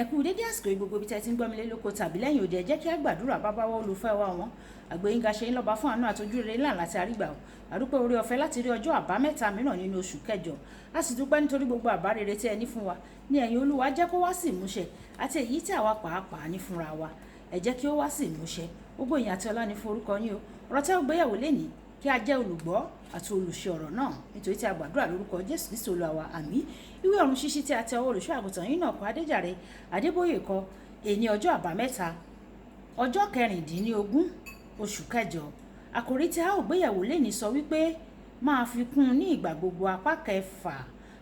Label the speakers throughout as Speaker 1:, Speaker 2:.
Speaker 1: Ẹ kú dédé àsìkò yìí, gbogbo ibi tí ẹ ti ń gbọ́ mi lé lóko tàbí lẹ́yìn òde. Ẹ jẹ́ kí á gbàdúrà. Bàbá wa, olùfẹ́ wa wọn àgbẹ̀yìnga ṣe ń lọ́ba fún àánú àtọ́jú rere ńlá láti àrígbà o. Àdúpẹ́ oore ọ̀fẹ́ láti rí ọjọ́ àbámẹ́ta mìíràn nínú oṣù kẹjọ. A sì dúpẹ́ nítorí gbogbo àbá rere tí ẹ ní fún wa ní ẹ̀yìn. Olúwa, jẹ́ kó wá sí ìmúṣẹ, àti èyí tí àwa pàápàá ní fúnra wa, ẹ jẹ́ kí ó wá sí ìmúṣẹ. Gbogbo ìyìn àti ọlá ní fún orúkọ yín o. Ọ̀rọ̀ tí a ó gbéyàwó lénìí, kí a jẹ́ olùgbọ́ àti olùṣe ọ̀rọ̀ náà, nítorí tí a gbàdúrà lórúkọ Jésù Kristi Olúwa wa, àmín. Ìwé Ọ̀run Ṣíṣí tí a tẹ ọwọ́ olùṣọ́ àgùntàn yín náà kọ, Adéjàre Adébóyè kọ. Èní ọjọ́ àbámẹ́ta, ọjọ́ 16 oṣù kẹjọ. Àkòrí tí a ó gbéyàwó lénìí sọ wípé, "Máa fi kún ní ìgbà gbogbo", apá kẹfà.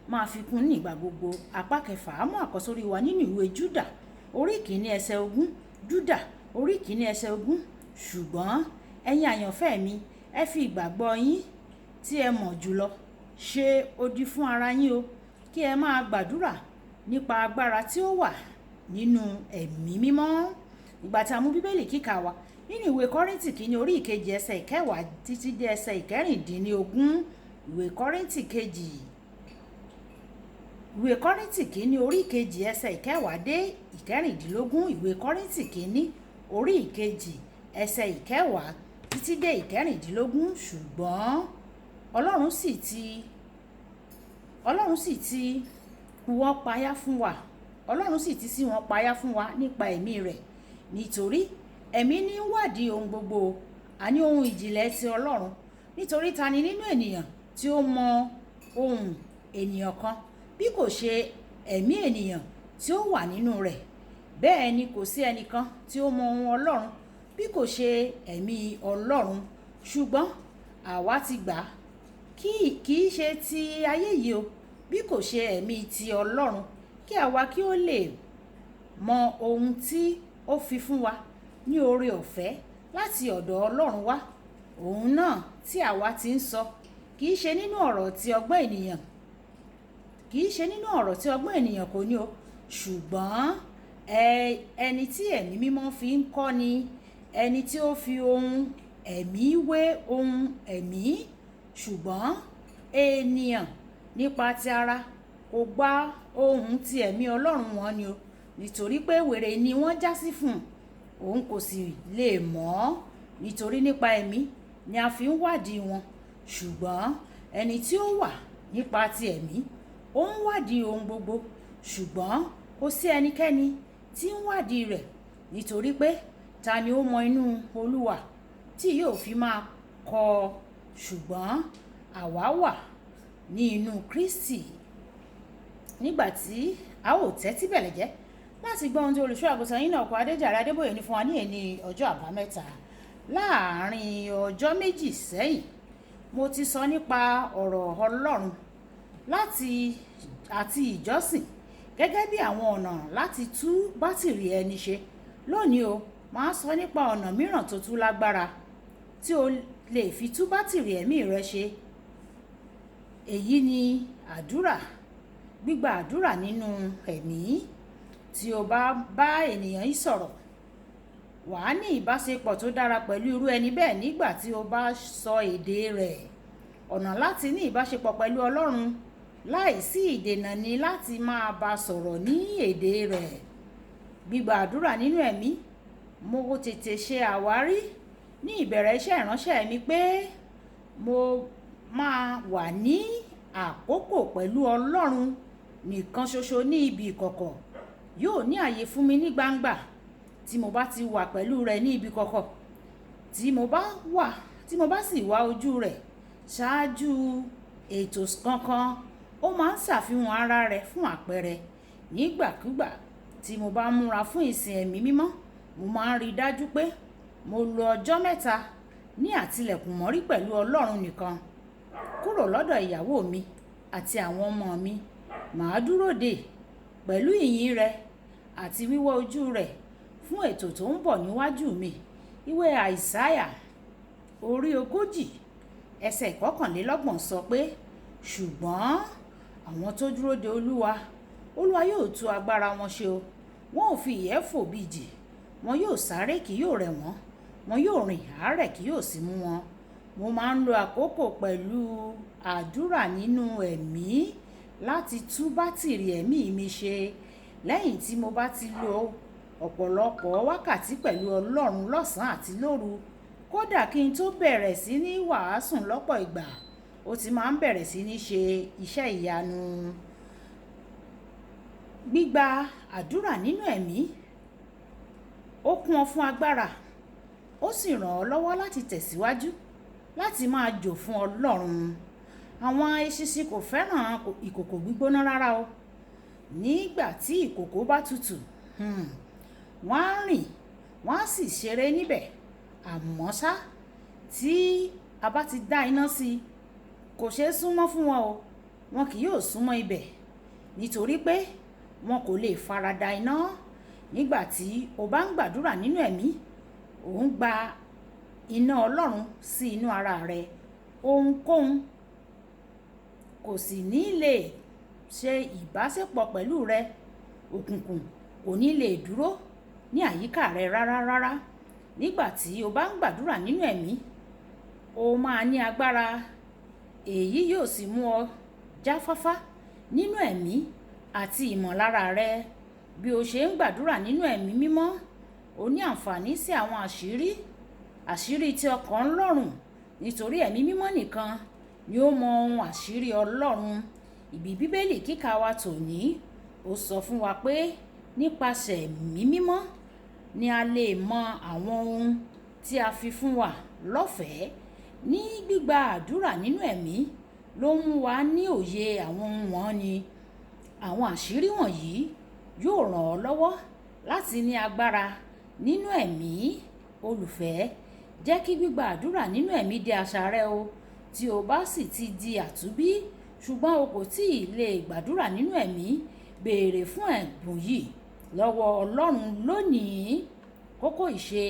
Speaker 1: "Máa fi kún ní ìgbà gbogbo", apá kẹfà. Á mú àkọ́sórí wa nínú ìwé Júdà orí 1 ẹsẹ̀ 20. Júdà orí 1 ẹsẹ̀ 20: "Ṣùgbọ́n ẹ̀yin àyànfẹ́ mi, ẹ fi ìgbàgbọ́ yín tí ẹ mọ̀ jùlọ ṣe odi fún ara yín o, kí ẹ máa gbàdúrà nípa agbára tí ó wà nínú Ẹ̀mí Mímọ́." Ìgbà tí a mú Bíbélì kíkà wa nínú ìwé Kọ́ríńtì kìíní orí ìkejì ẹsẹ̀ 10 títí dé ẹsẹ̀ 16. Ìwé Kọ́ríńtì kejì, ìwé Kọ́ríńtì kìíní orí ìkejì ẹsẹ̀ 10 dé 16. Ìwé Kọ́ríńtì kìíní orí ìkejì ẹsẹ̀ 10 títí dé 16: "Ṣùgbọ́n Ọlọ́run sì ti wọ́n payá fún wa, Ọlọ́run sì ti ṣí wọn payá fún wa nípa Ẹ̀mí rẹ̀. Nítorí Ẹ̀mí ní ń wádìí ohun gbogbo, àní ohun ìjìnlẹ̀ ti Ọlọ́run. Nítorí ta ni nínú ènìyàn tí ó mọ ohun ènìyàn kan, bí kò ṣe ẹ̀mí ènìyàn tí ó wà nínú rẹ̀? Bẹ́ẹ̀ ni kò sí ẹnìkan tí ó mọ ohun Ọlọ́run, bí kò ṣe Ẹ̀mí Ọlọ́run. Ṣùgbọ́n àwa ti gbà, kì í ṣe ti ayé yìí o, bí kò ṣe Ẹ̀mí ti Ọlọ́run, kí àwa kí ó lè mọ ohun tí ó fi fún wa ní oore ọ̀fẹ́ láti ọ̀dọ̀ Ọlọ́run wá. Òun náà tí àwa ti ń sọ, kì í ṣe nínú ọ̀rọ̀ tí ọgbọ́n ènìyàn, kì í ṣe nínú ọ̀rọ̀ tí ọgbọ́n ènìyàn kò ní o, ṣùgbọ́n ẹni tí Ẹ̀mí Mímọ́ fi ń kọ́ ni, ẹni tí ó fi ohun ẹ̀mí wé ohun ẹ̀mí. Ṣùgbọ́n ènìyàn nípa ti ara kò gba ohun ti Ẹ̀mí Ọlọ́run wọn ni o, nítorí pé wèrè ni wọ́n já sí fún un, òun kò sì lè mọ̀ ọ́, nítorí nípa Ẹ̀mí ni a fi ń wádìí wọn. Ṣùgbọ́n ẹni tí ó wà nípa ti Ẹ̀mí, ó ń wádìí ohun gbogbo, ṣùgbọ́n kò sí ẹnikẹ́ni tí ń wádìí rẹ̀. Nítorí pé ta ni ó mọ inú Olúwa tí yóò fi máa kọ́? Ṣùgbọ́n àwa wà ní inú Kristi." Nígbà tí a ó tẹ́tí bẹ̀lẹ̀ jẹ́ láti gbọ́ ohun tí olùṣọ́ àgùntàn yín náà kọ, Adéjàre Adébóyè ní fún wa ní èní ọjọ́ àbámẹ́ta. Láàárín ọjọ́ 2 sẹ́yìn, mo ti sọ nípa ọ̀rọ̀ Ọlọ́run láti àti ìjọsìn gẹ́gẹ́ bí àwọn ọ̀nà láti tú bátìrì ẹni ṣe. Lónìí o, màá sọ nípa ọ̀nà mìíràn tó tún lágbára tí o lè fi tú bátìrì ẹ̀mí rẹ ṣe. Èyí ni àdúrà, gbígba àdúrà nínú ẹ̀mí. Tí o bá bá ènìyàn yìí sọ̀rọ̀, wà á ní ìbáṣepọ̀ tó dára pẹ̀lú irú ẹni bẹ́ẹ̀ nígbà tí o bá sọ èdè rẹ̀. Ọ̀nà láti ní ìbáṣepọ̀ pẹ̀lú Ọlọ́run láìsí ìdènà ni láti máa bá sọ̀rọ̀ ní èdè rẹ̀. Gbígba àdúrà nínú ẹ̀mí. Mo tètè ṣe àwárí ní ìbẹ̀rẹ̀ iṣẹ́ ìránṣẹ́ mi pé mo máa wà ní àkókò pẹ̀lú Ọlọ́run nìkan ṣoṣo ní ibi ìkọ̀kọ̀. Yóò ní ààyè fún mi ní gbangba tí mo bá ti wà pẹ̀lú rẹ̀ ní ibi ìkọ̀kọ̀. Tí mo bá wà, tí mo bá sì wá ojú rẹ̀ ṣáájú ètò kankan, ó máa ń ṣàfihàn ara rẹ̀ fún àpẹẹrẹ. Nígbàkúgbà tí mo bá múra fún ìsìn Ẹ̀mí Mímọ́, mo máa ń rí dájú pé mo lo ọjọ́ 3 ní àtilẹ̀kùn mọ́rí pẹ̀lú Ọlọ́run nìkan. Kúrò lọ́dọ̀ ìyàwó mi àti àwọn ọmọ mi, màá dúró dè pẹ̀lú ìyìn rẹ̀ àti wíwá ojú rẹ̀ fún ètò tó ń bọ̀ níwájú mi. Ìwé Àìsáyà orí 40 ẹsẹ̀ 31 sọ pé, "Ṣùgbọ́n àwọn tó dúró de Olúwa, Olúwa yóò tú agbára wọn ṣe o. Wọn ò fi ìyẹ́ fò bí ìjì, wọn yóò sáré kì yóò rẹ̀ wọ́n, wọn yóò rìn àárẹ̀ kì yóò sì mú wọn." Mo máa ń lo àkókò pẹ̀lú àdúrà nínú ẹ̀mí láti tú bátìrì ẹ̀mí mi ṣe. Lẹ́yìn tí mo bá ti lo ọ̀pọ̀lọpọ̀ wákàtí pẹ̀lú Ọlọ́run lọ́sàn-án àti lóru, kódà kí n tó bẹ̀rẹ̀ sí ní wàásù lọ́pọ̀ ìgbà, ó ti máa ń bẹ̀rẹ̀ sí ní ṣe iṣẹ́ ìyanu. Gbígba àdúrà nínú ẹ̀mí, ó kún ọ fún agbára, ó sì ràn ọ́ lọ́wọ́ láti tẹ̀síwájú láti máa jò fún Ọlọ́run. Àwọn eṣinṣin kò fẹ́ràn ìkòkò gbígbóná rárá o. Nígbà tí ìkòkò bá tutù, wọ́n á rìn, wọ́n á sì ṣeré níbẹ̀. Àmọ́ ṣá, tí a bá ti dá iná sí, kò ṣe é súnmọ́ fún wọn o. Wọn kì yóò súnmọ́ ibẹ̀ nítorí pé wọn kò lè farada iná. Nígbà tí o bá ń gbàdúrà nínú ẹ̀mí, ò ń gba iná Ọlọ́run sí inú ara rẹ. Ohunkóhun kò sì ní lè ṣe ìbáṣepọ̀ pẹ̀lú rẹ. Òkùnkùn kò ní lè dúró ní àyíká rẹ rárá rárá. Nígbà tí o bá ń gbàdúrà nínú ẹ̀mí, o máa ní agbára. Èyí yóò sì mú ọ jáfáfá nínú ẹ̀mí àti ìmọ̀lára rẹ. Bí o ṣe ń gbàdúrà nínú ẹ̀mí mímọ́, o ní àǹfààní sí àwọn àṣírí, àṣírí tí ọkàn Ọlọ́run. Nítorí ẹ̀mí mímọ́ nìkan ni ó mọ ohun àṣírí Ọlọ́run. Ibi Bíbélì kíkà wa tòní, ó sọ fún wa pé nípasẹ̀ ẹ̀mí mímọ́ ni a lè mọ àwọn ohun tí a fi fún wa lọ́fẹ̀ẹ́. Ní gbígba àdúrà nínú ẹ̀mí ló mú wa ní òye àwọn ohun wọ̀nyí. Àwọn àṣírí wọ̀nyí yóò ràn ọ́ lọ́wọ́ láti ní agbára nínú ẹ̀mí. Olùfẹ́, jẹ́ kí gbígba àdúrà nínú ẹ̀mí di àṣà rẹ o. Tí o bá sì ti di àtúnbí, ṣùgbọ́n o kò tíì lè gbàdúrà nínú ẹ̀mí, béèrè fún ẹ̀bùn yìí lọ́wọ́ Ọlọ́run lónìí. Kókó ìṣe: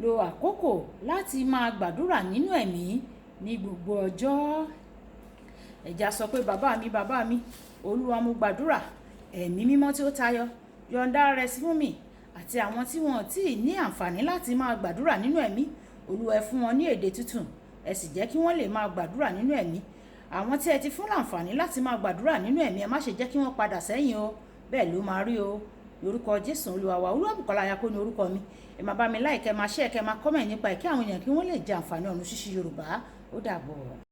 Speaker 1: lo àkókò láti máa gbàdúrà nínú ẹ̀mí ní gbogbo ọjọ́. Ẹ jẹ́ á sọ pé bàbá mi, bàbá mi, Olúwa mo gbàdúrà, ẹ̀mí mímọ́ tí ó tayọ, yọ̀ǹda rẹ̀ fún mi àti àwọn tí wọ́n ò tí ì ní àǹfààní láti máa gbàdúrà nínú ẹ̀mí. Olúwa ẹ fún wọn ní èdè tuntun, ẹ sì jẹ́ kí wọ́n lè máa gbàdúrà nínú ẹ̀mí. Àwọn tí ẹ ti fún láǹfààní láti máa gbàdúrà nínú ẹ̀mí, ẹ má ṣe jẹ́ kí wọ́n padà sẹ́yìn o. Bẹ́ẹ̀ ló máa rí o. Lórúkọ Jésù Olúwa wa. Olúwabùkọ́lá Ayako ní orúkọ mi. Ẹ máa bá mi like, ẹ máa share, kẹ́ máa comment nípa ẹ̀ kí àwọn èèyàn kí wọ́n lè jẹ àǹfààní ọ̀run ṣíṣí Yorùbá. Ó dàbọ̀.